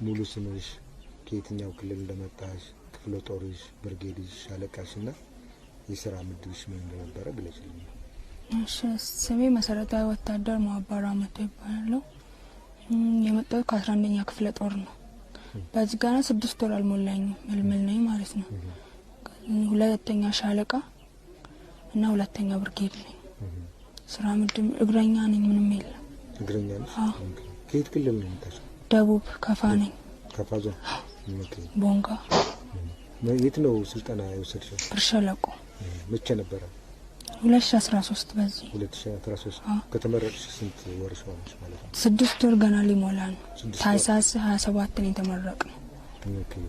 ሙሉ ስምሽ፣ ከየትኛው ክልል እንደመጣሽ፣ ክፍለ ጦርሽ፣ ብርጌድሽ፣ ሻለቃሽ እና የስራ ምድብሽ ምን እንደነበረ ግለጪልኝ። እሺ፣ ስሜ መሰረታዊ ወታደር ማባራ መቶ ይባላለሁ። የመጣሁት ከ11ኛ ክፍለ ጦር ነው። በዚህ ገና 6 ወር አልሞላኝም፣ ምልምል ነኝ ማለት ነው። ሁለተኛ ሻለቃ እና ሁለተኛ ብርጌድ ነኝ። ስራ ምድብ እግረኛ ነኝ፣ ምንም የለም። እግረኛ ነሽ? አዎ። ከየት ክልል ነው የመጣሽው? ደቡብ ከፋ ነኝ። ከፋ ዞን። Okay። ቦንጋ። የት ነው ስልጠና የወሰድሽው? ብር ሸለቆ። መቼ ነበረ? 2013 በዚህ። 2013። አዎ። ከተመረቅሽ ስንት ወርሽ ሆነሽ ማለት ነው? 6 ወር ገና ሊሞላ ነው። 6 ወር። ታህሳስ 27 ነው የተመረቅነው። Okay።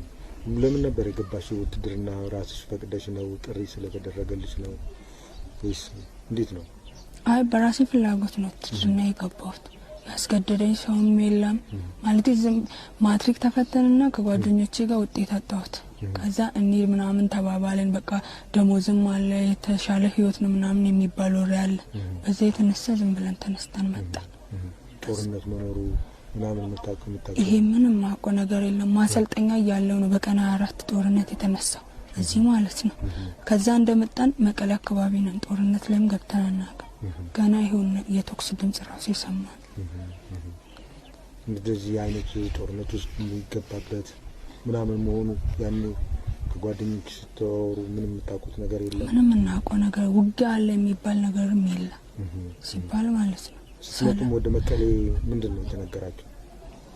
ለምን ነበር የገባሽው ውትድርና? ራስሽ ፈቅደሽ ነው? ጥሪ ስለተደረገልሽ ነው ወይስ እንዴት ነው? አይ፣ በራሴ ፍላጎት ነው ውትድርና የገባሁት። ያስገደደኝ ሰውም የለም። ማለት ዝም ማትሪክ ተፈተንና ከጓደኞቼ ጋር ውጤት አጣሁት። ከዛ እንሂድ ምናምን ተባባልን። በቃ ደሞዝም አለ፣ የተሻለ ህይወት ነው ምናምን የሚባል ወሬ አለ። በዛ የተነሳ ዝም ብለን ተነስተን መጣን። ጦርነት መኖሩ ምናምን የምታውቂው? ይሄ ምንም ማውቀው ነገር የለም። ማሰልጠኛ እያለው ነው በቀን 24 ጦርነት የተነሳው እዚህ ማለት ነው። ከዛ እንደመጣን መቀሌ አካባቢ ነን። ጦርነት ላይም ገብተን አናውቅም። ገና ይሁን የተኩስ ድምጽ ራሱ ይሰማል። እንደዚህ አይነት ጦርነት ውስጥ የሚገባበት ምናምን መሆኑ ያኔ ከጓደኞች ስትወሩ ምንም የምታውቁት ነገር የለም? ምንም እናውቀው ነገር፣ ውጊያ አለ የሚባል ነገርም የለም ሲባል ማለት ነው። ስትመጡም ወደ መቀሌ ምንድን ነው የተነገራቸው?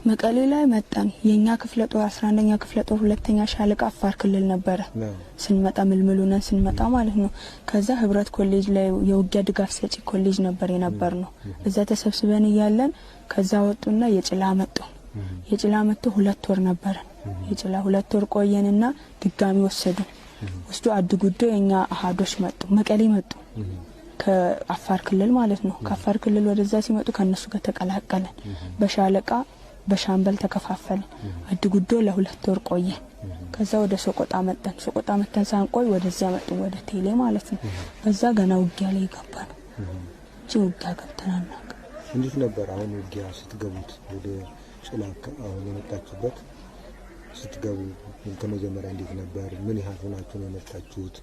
መቀሌ ላይ መጣን። የኛ ክፍለ ጦር 11ኛ ክፍለ ጦር ሁለተኛ ሻለቃ አፋር ክልል ነበረ። ስንመጣ ምልምሉ ነን ስንመጣ ማለት ነው። ከዛ ህብረት ኮሌጅ ላይ የውጊያ ድጋፍ ሰጪ ኮሌጅ ነበር የነበር ነው። እዛ ተሰብስበን እያለን ከዛ ወጡና የጭላ መጡ። የጭላ መጥቶ 2 ወር ነበረን። የጭላ 2 ወር ቆየንና ድጋሚ ወሰዱን። ወስዶ አድጉዶ የኛ አሃዶች መጡ። መቀሌ መጡ። ከአፋር ክልል ማለት ነው። ከአፋር ክልል ወደዛ ሲመጡ ከነሱ ጋር ተቀላቀለን። በሻለቃ በሻምበል ተከፋፈልን። አድጉዶ ለ2 ወር ቆየ። ከዛ ወደ ሶቆጣ መጣን። ሶቆጣ መጣን ሳንቆይ ወደዚያ መጡ፣ ወደ ቴሌ ማለት ነው። በዛ ገና ውጊያ ላይ ገባን። እቺ ውጊያ ገብተን አናውቅም። እንዴት ነበር አሁን ውጊያ ስትገቡት ወደ ጭላ አሁን የመጣችሁበት ስትገቡ ከመጀመሪያ እንዴት ነበር? ምን ያህል ሆናችሁ ነው የመጣችሁት?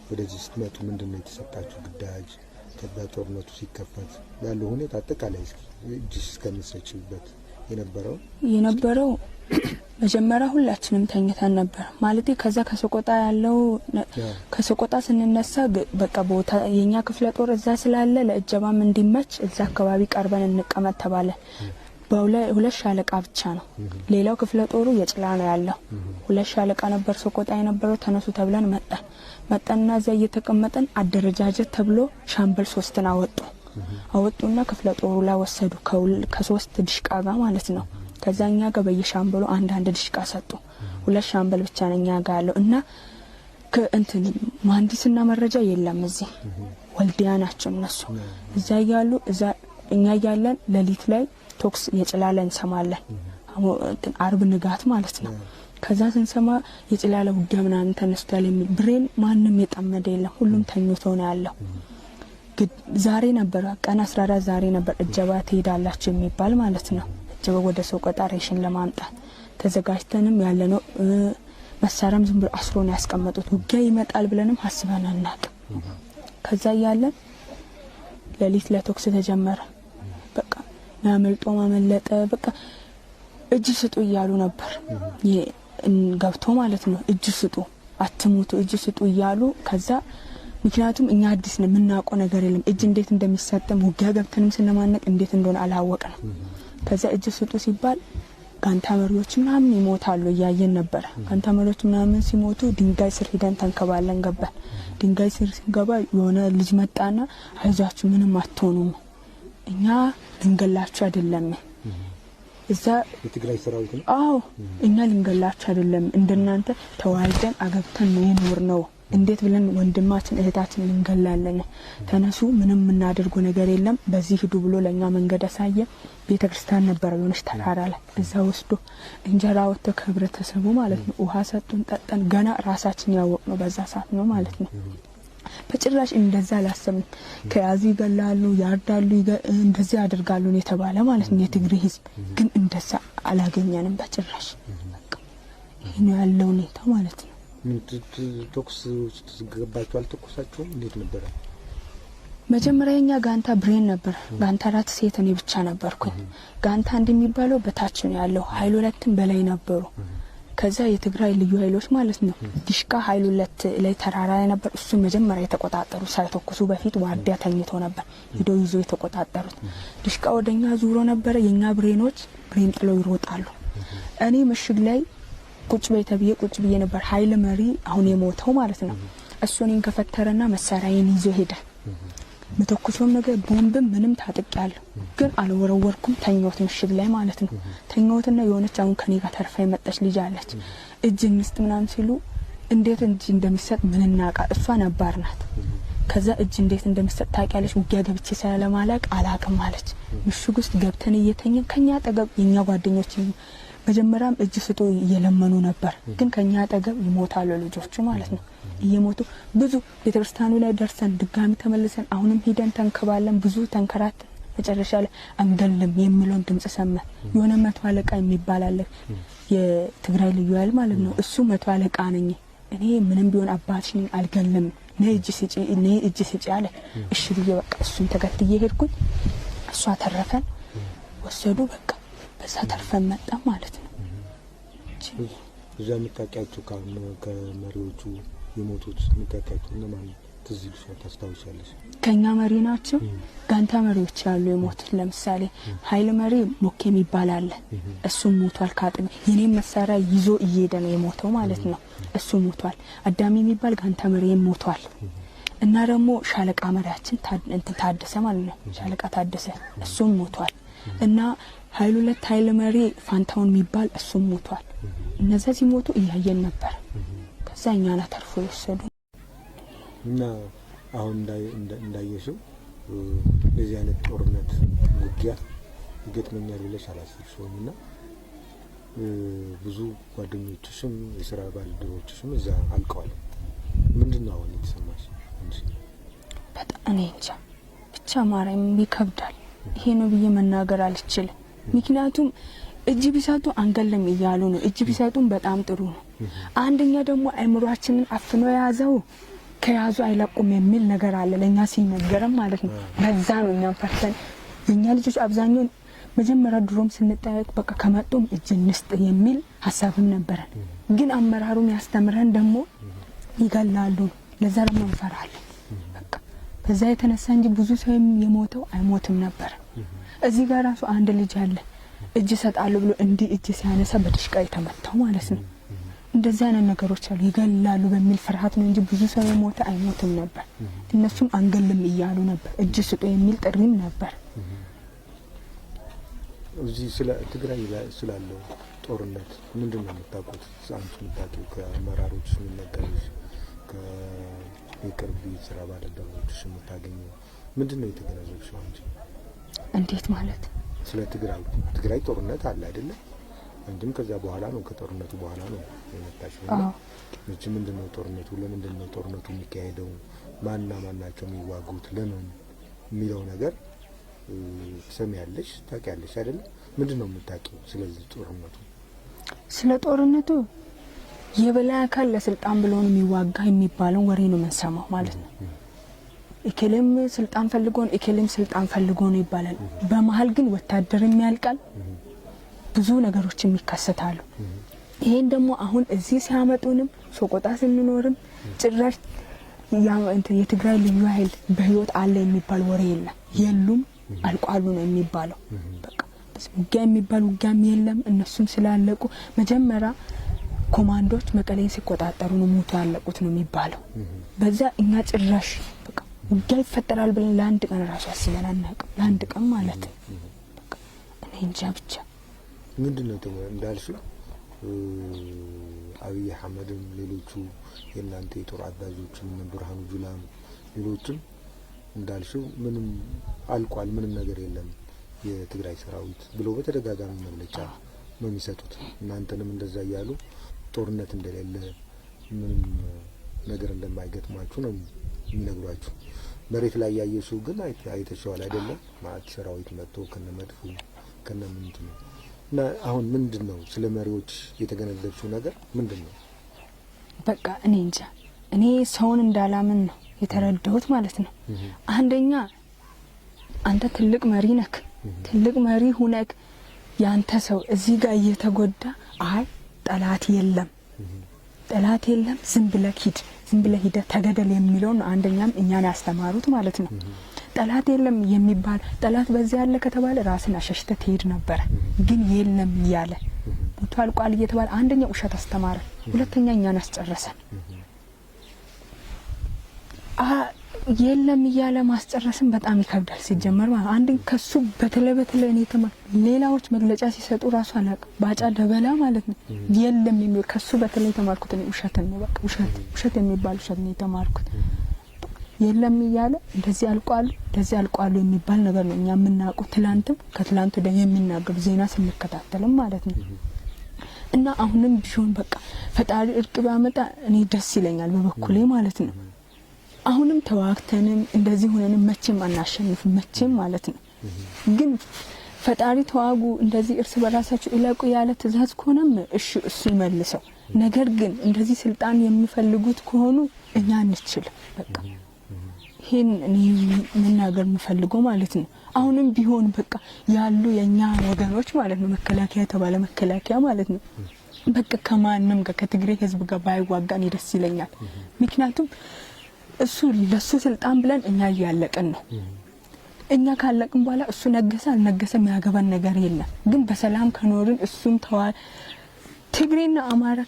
ወደዚህ ስትመጡ ምንድነው የተሰጣችሁ ግዳጅ? ከዛ ጦርነቱ ሲከፈት ያለው ሁኔታ አጠቃላይ እስኪ እጅሽ እስከምትሰጪበት የነበረው። የነበረው መጀመሪያ ሁላችንም ተኝተን ነበር። ማለቴ ከዛ ከሰቆጣ ያለው ከሰቆጣ ስንነሳ በቃ ቦታ የኛ ክፍለ ጦር እዛ ስላለ ለእጀባም እንዲመች እዛ አካባቢ ቀርበን እንቀመጥ ተባለ። በሁለት ሻለቃ ብቻ ነው። ሌላው ክፍለ ጦሩ የጭላ ነው ያለው። 2 ሻለቃ ነበር ሰቆጣ የነበረው። ተነሱ ተብለን መጣን። መጣንና እዛ እየተቀመጠን አደረጃጀት ተብሎ ሻምበል 3ን አወጡ። አወጡና ክፍለ ጦሩ ላይ ወሰዱ ከሶስት ድሽቃ ጋር ማለት ነው። ከዛ እኛ ጋር በየሻምበሉ አንድ አንድ ድሽቃ ሰጡ። 2 ሻምበል ብቻ ነው እኛ ጋር ያለው እና ከእንትን መሐንዲስና መረጃ የለም እዚህ። ወልዲያ ናቸው እነሱ። እዛ እያሉ እዛ እኛ እያለን ሌሊት ላይ ተኩስ የጭላለ እንሰማለን። እንትን አርብ ንጋት ማለት ነው። ከዛ ስንሰማ የጭላለ ውጊያ ምናምን ተነስቷል የሚል ብሬን ማንም የጠመደ የለም። ሁሉም ተኝቶ ነው ያለው። ዛሬ ነበር ቀን 14 ዛሬ ነበር እጀባ ትሄዳላችሁ የሚባል ማለት ነው። እጀባ ወደ ሰቆጣ ሬሽን ለማምጣት ተዘጋጅተንም ያለነው መሳሪያም ዝም ብሎ አስሮ ነው ያስቀመጡት። ውጊያ ይመጣል ብለንም አስበን አናውቅም። ከዛ እያለን ሌሊት ለተኩስ ተጀመረ። በቃ ያመልጦ ማመለጠ በቃ እጅ ስጡ እያሉ ነበር። ይሄ ገብቶ ማለት ነው። እጅ ስጡ አትሙቱ፣ እጅ ስጡ እያሉ። ከዛ ምክንያቱም እኛ አዲስ ነን፣ የምናውቀው ነገር የለም። እጅ እንዴት እንደሚሰጥም ውጊያ ገብተንም ስንማነቅ እንዴት እንደሆነ አላወቅንም። ከዛ እጅ ስጡ ሲባል ጋንታ መሪዎች ምናምን ይሞታሉ እያየን ነበር። ጋንታ መሪዎች ምናምን ሲሞቱ ድንጋይ ስር ሄደን ተንከባለን ገባን። ድንጋይ ስር ስንገባ የሆነ ልጅ መጣና አይዟችሁ ምንም አትሆኑም፣ እኛ ልንገላችሁ አይደለም። እዛ የትግራይ ሰራዊት ነው? አዎ፣ እኛ ልንገላችሁ አይደለም፣ እንደናንተ ተዋልደን አገብተን ነው የኖርነው። እንዴት ብለን ወንድማችን እህታችን እንገላለን? ተነሱ፣ ምንም የምናደርገው ነገር የለም፣ በዚህ ሂዱ ብሎ ለኛ መንገድ አሳየ። ቤተክርስቲያን ነበር የሆነች ተራራ ላይ፣ እዛ ወስዶ እንጀራ ወጥቶ ከህብረተሰቡ ማለት ነው ውሃ ሰጡን፣ ጠጣን። ገና ራሳችን ያወቅነው በዛ ሰዓት ነው ማለት ነው። በጭራሽ እንደዛ አላሰብንም። ከያዙ ይገላሉ፣ ያርዳሉ፣ እንደዚህ ያደርጋሉ ነው የተባለ ማለት ነው። የትግሬ ህዝብ ግን እንደዛ አላገኘንም በጭራሽ። በቃ ይሄ ነው ያለው ሁኔታ ማለት ነው። ምን ተኩስ ውስጥ ገባችሁ? አልተኮሳችሁም? እንዴት ነበረ? መጀመሪያ የኛ ጋንታ ብሬን ነበር። ጋንታ 4 ሴት እኔ ብቻ ነበርኩኝ። ጋንታ 1 የሚባለው በታች ነው ያለው፣ ኃይል 2ም በላይ ነበሩ። ከዛ የትግራይ ልዩ ኃይሎች ማለት ነው ዲሽቃ ኃይል 2 ላይ ተራራ ላይ ነበር። እሱ መጀመሪያ የተቆጣጠሩ ሳይተኩሱ በፊት ዋርዲያ ተኝቶ ነበር ሄዶ ይዞ የተቆጣጠሩት። ዲሽቃ ወደኛ ዙሮ ነበረ። የኛ ብሬኖች ብሬን ጥለው ይሮጣሉ። እኔ ምሽግ ላይ ቁጭ በይ ተብዬ ቁጭ ብዬ ነበር። ኃይል መሪ አሁን የሞተው ማለት ነው። እሱ እኔን ከፈተረና መሳሪያዬን ይዞ ሄደ። መተኩሶም ነገር ቦምብም ምንም ታጥቄያለሁ፣ ግን አልወረወርኩም። ተኛሁት ምሽግ ላይ ማለት ነው። ተኛሁትና የሆነች አሁን ከኔ ጋር ተርፋ የመጣች ልጅ አለች። እጅ እንስጥ ምናምን ሲሉ እንዴት እጅ እንደሚሰጥ ምን እናውቃ፣ እሷ ነባር ናት። ከዛ እጅ እንዴት እንደሚሰጥ ታውቂያለሽ? ውጊያ ገብቼ ስለማላውቅ አላውቅም አለች። ምሽግ ውስጥ ገብተን እየተኘን ከኛ አጠገብ የኛ ጓደኞች መጀመሪያም እጅ ስጡ እየለመኑ ነበር፣ ግን ከኛ አጠገብ ይሞታሉ ልጆቹ ማለት ነው። እየሞቱ ብዙ ቤተክርስቲያኑ ላይ ደርሰን ድጋሚ ተመልሰን አሁንም ሂደን ተንከባለን ብዙ ተንከራተን መጨረሻ ላይ አንገልም የሚለውን ድምጽ ሰማን። የሆነ 100 አለቃ የሚባል አለ፣ የትግራይ ልዩ ኃይል ማለት ነው። እሱ 100 አለቃ ነኝ እኔ ምንም ቢሆን አባትሽ ነኝ አልገልም፣ ነይ እጅ ስጪ፣ ነይ እጅ ስጪ አለ። እሺ ብዬ በቃ እሱን ተከትዬ ሄድኩኝ። እሷ ተረፈን ወሰዱ። በቃ በዛ ተርፈን መጣ ማለት ነው። እዛ የምታውቂያቸው ከመሪዎቹ የሞቱት የምታውቂያቸው እነማን ትዝ ይልሻል? ታስታውሻለሽ? ከኛ መሪ ናቸው ጋንታ መሪዎች ያሉ የሞቱት። ለምሳሌ ኃይል መሪ ሞኬ የሚባል አለ፣ እሱም ሞቷል። ካጥም የኔም መሳሪያ ይዞ እየሄደ ነው የሞተው ማለት ነው። እሱ ሞቷል። አዳሚ የሚባል ጋንታ መሪም ሞቷል። እና ደግሞ ሻለቃ መሪያችን እንትን ታደሰ ማለት ነው፣ ሻለቃ ታደሰ እሱም ሞቷል። እና ኃይል 2 ኃይል መሪ ፋንታውን የሚባል እሱም ሞቷል። እነዛ ሲሞቱ እያየን ነበር። ከዛ እኛን አተርፎ የወሰዱ። እና አሁን እንዳየሽው እንደዚህ አይነት ጦርነት ውጊያ ይገጥመኛል ብለሽ አላሰብሽውም። እና ብዙ ጓደኞችሽም የስራ ባልደረቦችሽም እዛ አልቀዋል። ምንድነው አሁን የተሰማሽ? በጣም እኔ እንጃ ብቻ ማርያም ይከብዳል። ይሄ ነው ብዬ መናገር አልችልም። ምክንያቱም እጅ ቢሰጡ አንገልም እያሉ ነው። እጅ ቢሰጡም በጣም ጥሩ ነው። አንደኛ ደግሞ አእምሯችንን አፍኖ የያዘው ከያዙ አይለቁም የሚል ነገር አለ ለኛ ሲነገርም ማለት ነው። በዛ ነው እኛም ፈርተን የኛ ልጆች አብዛኛውን መጀመሪያ ድሮም ስንጠየቅ በቃ ከመጡም እጅ እንስጥ የሚል ሀሳብም ነበረን። ግን አመራሩም ያስተምረን ደግሞ ይገላሉ፣ ለዛ ደግሞ እንፈራለን። በቃ በዛ የተነሳ እንጂ ብዙ ሰው የሞተው አይሞትም ነበር። እዚህ ጋር ራሱ አንድ ልጅ አለ እጅ እሰጣለሁ ብሎ እንዲህ እጅ ሲያነሳ በድሽቃ የተመታው ማለት ነው። እንደዚህ አይነት ነገሮች አሉ። ይገላሉ በሚል ፍርሃት ነው እንጂ ብዙ ሰው የሞተ አይሞትም ነበር። እነሱም አንገልም እያሉ ነበር። እጅ ስጡ የሚል ጥሪም ነበር። እዚህ ስለ ትግራይ ላይ ስላለው ጦርነት ምንድነው የምታውቁት? አንቺ የምታውቂው ከአመራሮች የሚነገርሽ ከየቅርብ ስራ ባልደረቦችሽ የምታገኘው ምንድነው የተገነዘብሽው አንቺ? እንዴት ማለት? ስለ ትግራይ ጦርነት አለ አይደለ? አንቺም ከዛ በኋላ ነው ከጦርነቱ በኋላ ነው የመጣሽው። እቺ ምንድነው ጦርነቱ? ለምንድነው ጦርነቱ የሚካሄደው? ማንና ማን ናቸው የሚዋጉት? ለምን የሚለው ነገር ትሰሚያለሽ፣ ታውቂያለሽ አይደለ? ምንድነው የምታውቂው ስለዚህ ጦርነቱ? ስለ ጦርነቱ የበላይ አካል ለስልጣን ብሎ ነው የሚዋጋ የሚባለው ወሬ ነው የምንሰማው ማለት ነው። እከሌም ስልጣን ፈልጎ ነው፣ እከሌም ስልጣን ፈልጎ ነው ይባላል። በመሃል ግን ወታደርም ያልቃል፣ ብዙ ነገሮችም ይከሰታሉ። ይሄን ደግሞ አሁን እዚህ ሲያመጡንም ሶቆጣ ስንኖርም ጭራሽ እንትን የትግራይ ልዩ ኃይል በህይወት አለ የሚባል ወሬ የለም። የሉም አልቋሉ ነው የሚባለው። በቃ ውጊያ የሚባል ውጊያም የለም። እነሱም ስላለቁ መጀመሪያ ኮማንዶች መቀሌን ሲቆጣጠሩ ነው ሞቶ ያለቁት ነው የሚባለው። በዛ እኛ ጭራሽ በቃ ውጊያ ይፈጠራል ብለን ለአንድ ቀን ራሱ አስበን አናውቅም። ለአንድ ቀን ማለት ነው። በቃ እኔ እንጃ ብቻ። ምንድነው እንዳልሽው አብይ አህመድም ሌሎቹ የእናንተ የጦር አዛዦችም እነ ብርሃኑ ጁላም ሌሎችም እንዳልሽው ምንም አልቋል፣ ምንም ነገር የለም የትግራይ ሰራዊት ብሎ በተደጋጋሚ መግለጫ ነው የሚሰጡት። እናንተንም እንደዛ እያሉ ጦርነት እንደሌለ ምንም ነገር እንደማይገጥማችሁ ነው የሚነግሯችሁ። መሬት ላይ ያየሽው ግን አይተሽዋል አይደለም? ማለት ሰራዊት መጥቶ ከነመድፉ ከነምንትኑ እና አሁን ምንድን ነው ስለ መሪዎች የተገነዘብሽው ነገር ምንድን ነው? በቃ እኔ እንጃ፣ እኔ ሰውን እንዳላምን ነው የተረዳሁት ማለት ነው። አንደኛ አንተ ትልቅ መሪ ነክ፣ ትልቅ መሪ ሁነክ ያንተ ሰው እዚህ ጋር እየተጎዳ አይ ጠላት የለም ጠላት የለም ዝም ብለህ ሂድ፣ ዝም ብለህ ሂደህ ተገደል የሚለውን ነው አንደኛም እኛን ያስተማሩት ማለት ነው። ጠላት የለም የሚባል ጠላት በዚያ ያለ ከተባለ ራስን አሸሽተህ ትሄድ ነበረ። ግን የለም እያለ ሞቶ አልቋል እየተባለ አንደኛ ውሸት አስተማረ፣ ሁለተኛ እኛን አስጨረሰን። የለም እያለ ማስጨረስን በጣም ይከብዳል ሲጀመር ማለት አንድ ከሱ በተለይ በተለይ እኔ ተማ ሌላዎች መግለጫ ሲሰጡ ራሱ አላውቅም፣ ባጫ ደበላ ማለት ነው። የለም የሚል ከሱ በተለይ የተማርኩት እኔ ውሸትን ነው። በቃ ውሸት ውሸት የሚባል ውሸት ነው የተማርኩት። የለም እያለ እንደዚህ አልቋሉ እንደዚህ አልቋሉ የሚባል ነገር ነው እኛ የምናውቀው። ትላንትም ከትላንት ወዲያ የሚናገሩ ዜና ስንከታተልም ማለት ነው። እና አሁንም ቢሆን በቃ ፈጣሪ እርቅ ቢያመጣ እኔ ደስ ይለኛል በበኩሌ ማለት ነው። አሁንም ተዋግተንም እንደዚህ ሆነንም መቼም አናሸንፍም፣ መቼም ማለት ነው። ግን ፈጣሪ ተዋጉ እንደዚህ እርስ በራሳችሁ እለቁ ያለ ትእዛዝ ከሆነም እሺ እሱ ይመልሰው። ነገር ግን እንደዚህ ስልጣን የሚፈልጉት ከሆኑ እኛ አንችልም። በቃ ይሄን እኔ መናገር የምፈልገው ማለት ነው። አሁንም ቢሆን በቃ ያሉ የኛ ወገኖች ማለት ነው፣ መከላከያ የተባለ መከላከያ ማለት ነው፣ በቃ ከማንም ጋር ከትግሬ ህዝብ ጋር ባይዋጋ እኔ ደስ ይለኛል። ምክንያቱም እሱ ለሱ ስልጣን ብለን እኛ እያለቅን ነው። እኛ ካለቅን በኋላ እሱ ነገሰ አልነገሰ የሚያገባን ነገር የለም። ግን በሰላም ከኖርን እሱም ትግሬና አማራ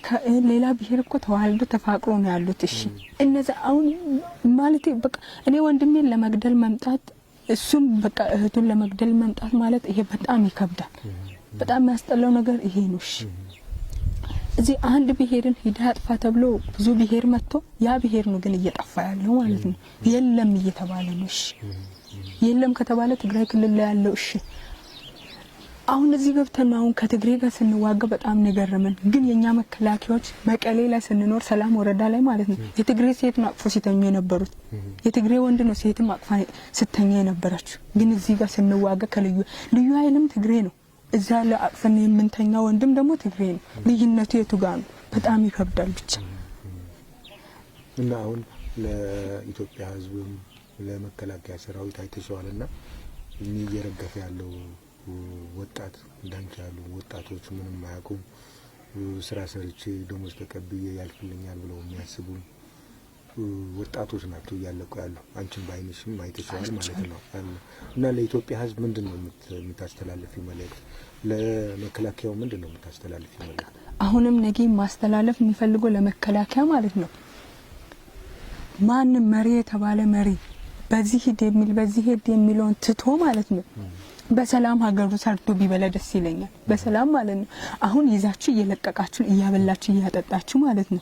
ሌላ ብሄር እኮ ተዋልዶ ተፋቅሮ ነው ያሉት። እሺ እነዛ አሁን ማለት በቃ እኔ ወንድሜን ለመግደል መምጣት እሱም በቃ እህቱን ለመግደል መምጣት ማለት ይሄ በጣም ይከብዳል። በጣም የሚያስጠላው ነገር ይሄ ነው። እሺ እዚህ አንድ ብሄርን ሂደህ አጥፋ ተብሎ ብዙ ብሄር መጥቶ ያ ብሄር ነው ግን እየጠፋ ያለው ማለት ነው። የለም እየተባለ ነው። እሺ የለም ከተባለ ትግራይ ክልል ላይ ያለው እሺ አሁን እዚህ ገብተን አሁን ከትግሬ ጋር ስንዋጋ በጣም ነው የገረመን። ግን የኛ መከላከያዎች መቀሌ ላይ ስንኖር ሰላም ወረዳ ላይ ማለት ነው የትግሬ ሴት ነው አቅፎ ሲተኙ የነበሩት፣ የትግሬ ወንድ ነው ሴትም አቅፋ ስተኛ የነበረችው። ግን እዚህ ጋር ስንዋጋ ከልዩ ልዩ ኃይልም ትግሬ ነው እዛ ያለ አቅፈን የምንተኛ ወንድም ደግሞ ትግሬ ነው። ልዩነቱ የቱ ጋር ነው? በጣም ይከብዳል ብቻ። እና አሁን ለኢትዮጵያ ሕዝብም ለመከላከያ ሰራዊት አይተሸዋል እና እየረገፈ ያለው ወጣት እንዳንቺ ያሉ ወጣቶች ምንም አያውቁም፣ ስራ ሰርቼ ደሞዝ ተቀብዬ ያልፍልኛል ብለው የሚያስቡ ወጣቶች ናቸው እያለቁ ያሉ። አንቺም በአይንሽም አይተሸዋል ማለት ነው። እና ለኢትዮጵያ ሕዝብ ምንድን ነው የምታስተላልፊው መልእክት? ለመከላከያው ምንድን ነው የምታስተላልፊው መልእክት? አሁንም ነገ ማስተላለፍ የሚፈልገው ለመከላከያ ማለት ነው፣ ማንም መሪ የተባለ መሪ በዚህ ሂድ የሚል በዚህ ሂድ የሚለውን ትቶ ማለት ነው በሰላም ሀገሩ ሰርቶ ቢበላ ደስ ይለኛል። በሰላም ማለት ነው። አሁን ይዛችሁ እየለቀቃችሁ እያበላችሁ እያጠጣችሁ ማለት ነው።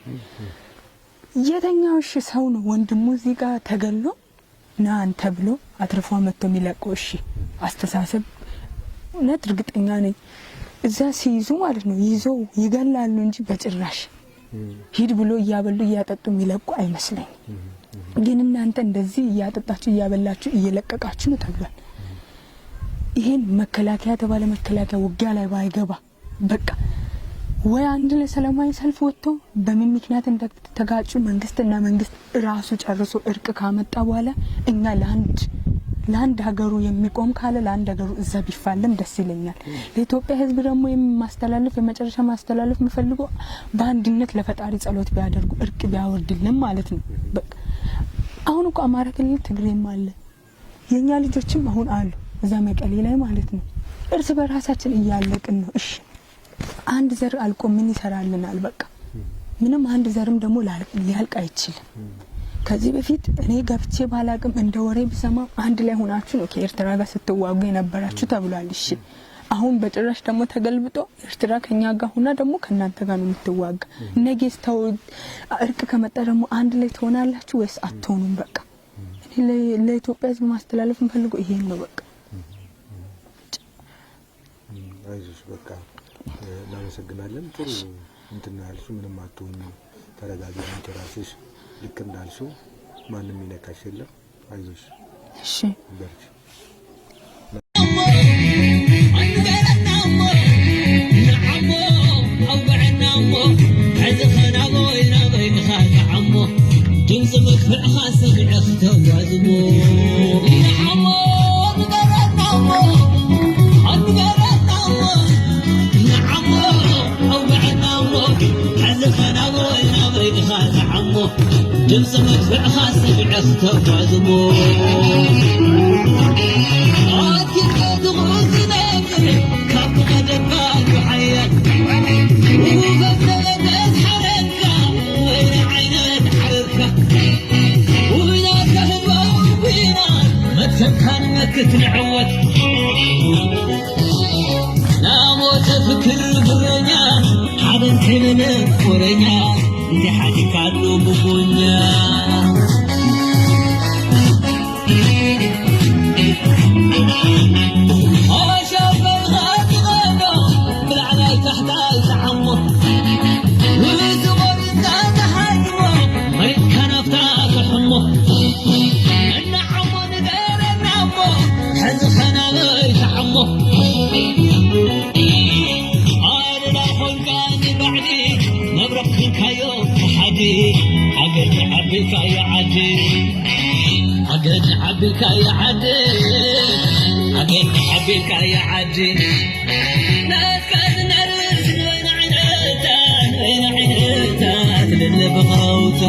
የተኛው እሺ ሰው ነው ወንድሙ እዚህ ጋር ተገሎ ና አንተ ብሎ አትርፎ መጥቶ የሚለቀው እሺ አስተሳሰብ እውነት እርግጠኛ ነኝ እዛ ሲይዙ ማለት ነው ይዘው ይገላሉ እንጂ በጭራሽ ሂድ ብሎ እያበሉ እያጠጡ የሚለቁ አይመስለኝም። ግን እናንተ እንደዚህ እያጠጣችሁ እያበላችሁ እየለቀቃችሁ ነው ተብሏል። ይሄን መከላከያ የተባለ መከላከያ ውጊያ ላይ ባይገባ በቃ ወይ አንድ ላይ ሰላማዊ ሰልፍ ወጥቶ በምን ምክንያት እንደተጋጩ መንግስትና መንግስት ራሱ ጨርሶ እርቅ ካመጣ በኋላ እኛ ለአንድ ሀገሩ የሚቆም ካለ ለአንድ ሀገሩ እዛ ቢፋለም ደስ ይለኛል። ለኢትዮጵያ ሕዝብ ደግሞ የማስተላለፍ የመጨረሻ ማስተላለፍ የምፈልገው በአንድነት ለፈጣሪ ጸሎት ቢያደርጉ እርቅ ቢያወርድልን ማለት ነው። በቃ አሁን እኮ አማራ ክልል ትግሬም አለ፣ የእኛ ልጆችም አሁን አሉ እዛ መቀሌ ላይ ማለት ነው። እርስ በራሳችን እያለቅን ነው። እሺ አንድ ዘር አልቆ ምን ይሰራልናል? በቃ ምንም አንድ ዘርም ደግሞ ሊያልቅ አይችልም። ከዚህ በፊት እኔ ገብቼ ባላቅም እንደ ወሬ ብሰማ አንድ ላይ ሆናችሁ ነው ከኤርትራ ጋር ስትዋጉ የነበራችሁ ተብሏል። እሺ አሁን በጭራሽ ደግሞ ተገልብጦ ኤርትራ ከኛ ጋር ሁና ደግሞ ከእናንተ ጋር ነው የምትዋጋ። ነገስ ተው እርቅ ከመጣ ደግሞ አንድ ላይ ትሆናላችሁ ወይስ አትሆኑም? በቃ እኔ ለኢትዮጵያ ሕዝብ ማስተላለፍ የምፈልገው ይሄን ነው። በቃ አይዞሽ፣ በቃ እናመሰግናለን። ጥሩ እንትን ነው ያልሽው። ምንም አትሆኝም፣ ተረጋጊ። አንቺ ራስሽ ልክ እንዳልሽው ማንም ይነካሽ የለም። አይዞሽ። እሺ። በርቺ። ድምፂ መድፍዕኻ ሰሚዐ ክተጓዝሞ ካብ ቀደምካ ሓያል ሓረካ ወይና ዓይነት ሓረርካ ውናካ ህዝባዊ ኩናት መትከልካ ንመክት ንዕወት ናሞተ ፍክር ብረኛ ሓበን ከይበለ ወረኛ እንዲ ሓዲካሉ ብቡኛ ብላዕላይ ታሕታይ ተዓሞ ዝቆሪፅካ ተሓጅሞ መሬትካ ናፍታ ትሕሞ እናዓሞ ንገረና እሞ ሕዚ ኸናበይ ተዓሞ ኣንና ኮንካ ንባዕዲ መብረቕ ክንካዮ ተሓዲ ሃገር ዓቢልካ ዓዲ ሃገር ዓቢልካ ዓዲ ሃገር ዓቢልካ ዓዲ ናትካ ዝነርስ ንበይና ዓይነታ ንበይና ዓይነታ ትልለ ብኸውታ።